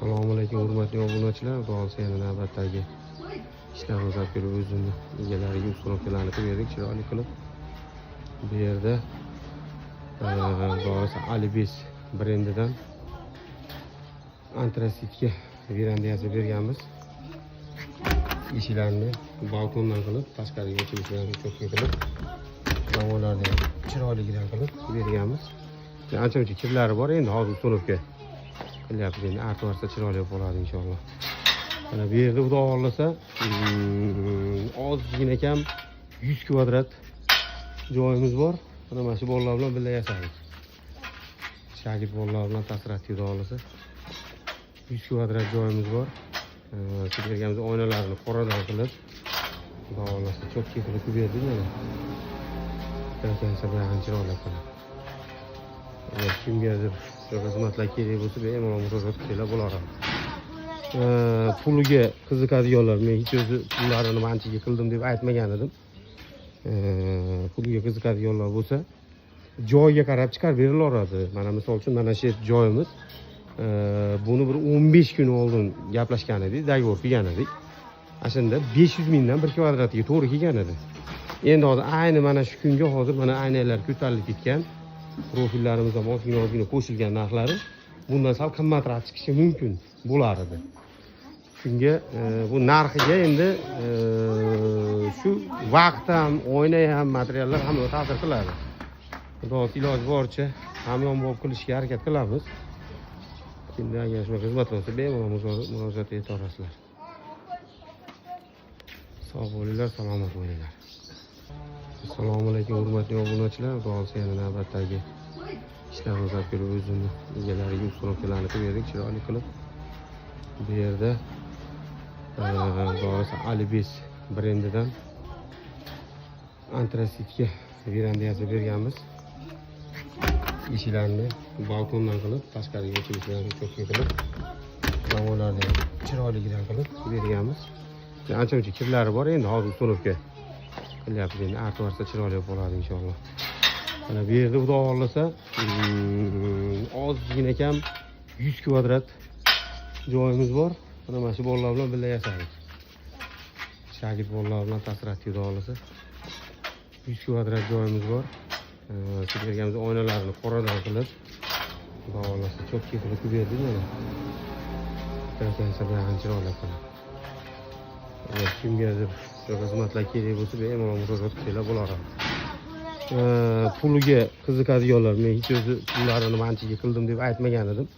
Assalomu alaykum, hurmatli obunachilar. Xudo xohlasa, yana navbatdagi ishlarimizni olib kelib, o'zini egalariga установка larni qilib berdik, chiroyli qilib. Bu yerda xudo xohlasa, Alibis brendidan антрацит ga veranda yasab berganmiz. Eshiklarni balkondan qilib, tashqariga ochilishlarini чётко qilib, davolarni ham chiroyligidan qilib berganmiz. Ancha muncha kirlari bor, endi hozir установка qilyapmiz, endi artib yuborsa chiroyli bo'lib qoladi, inshaalloh. Mana bu yerda, xudo xohlasa, ozgina kam 100 kvadrat joyimiz bor. Mana shu bolalar bilan birga yasadik. Shagird bolalar bilan ta'sir etdik, xudo xohlasa. 100 kvadrat joyimiz bor. Shu berganimiz oynalarini qoradan qilib, xudo xohlasa, чётко qilib berdik mana. Bilan chiroyli qilib. Agar kimgadir shu xizmatlar kerak bo'lsa, bemalol murojaat qilsanglar bo'laradi. Puliga qiziqadiganlar, men hech o'zi pullarini manchiga qildim deb aytmagan edim. Puliga qiziqadiganlar bo'lsa, joyga qarab chiqarib berilaveradi. Mana, misol uchun, mana shu joyimiz, buni bir 15 kun oldin gaplashgan edik, договор qilgan edik. Ana shunda 500 mingdan bir kvadratiga to'g'ri kelgan edi. Endi hozir ayni mana shu kunga hozir mana aynalar ko'tarilib ketgan. Profillarimiz ham ozgina ozgina qo'shilgan narxlari. Bundan sal qimmatroq chiqishi mumkin bo'lar edi. Shunga bu narxiga endi shu vaqt ham, oyna ham, materiallar hamma ta'sir qiladi. Xudo xohlasa, iloji boricha hamyonbop qilishga harakat qilamiz. Kimda agar shunaqa xizmatlar bo'lsa, bemalol murojaat etaverasizlar. Sog' bo'linglar, salomat bo'linglar. Assalomu alaykum, hurmatli obunachilar. Xudo xohlasa, yana navbatdagi ishlarimizni olib kelib, o'zini egalariga установка larni qilib berdik, chiroyli qilib. Bu yerda xudo xohlasa, Alibis brendidan антрацит ga veranda yasab berganmiz. Eshiklarni balkondan qilib, tashqariga ochilishlarini чётко qilib, davolarni ham chiroyligidan qilib berganmiz. Ancha muncha kirlari bor, endi hozir установка qilyapmiz, endi artib yuborsa chiroyli bo'lib qoladi, inshaalloh. Mana bu yerda, xudo xohlasa, ozgina kam 100 kvadrat joyimiz bor. Mana shu bolalar bilan birga yasadik. Shagird bolalar bilan ta'sir etdik, xudo xohlasa. 100 kvadrat joyimiz bor. Shu berganimiz oynalarni qoradan qilib, xudo xohlasa, чётко qilib berdik mana. Bilan chiroyli qilib. Agar kimgadir shu xizmatlar kerak bo'lsa, bemalol murojaat qilsanglar bo'laradi. Puliga qiziqadiganlar, men hech o'zi pullarini manchiga qildim deb aytmagan edim.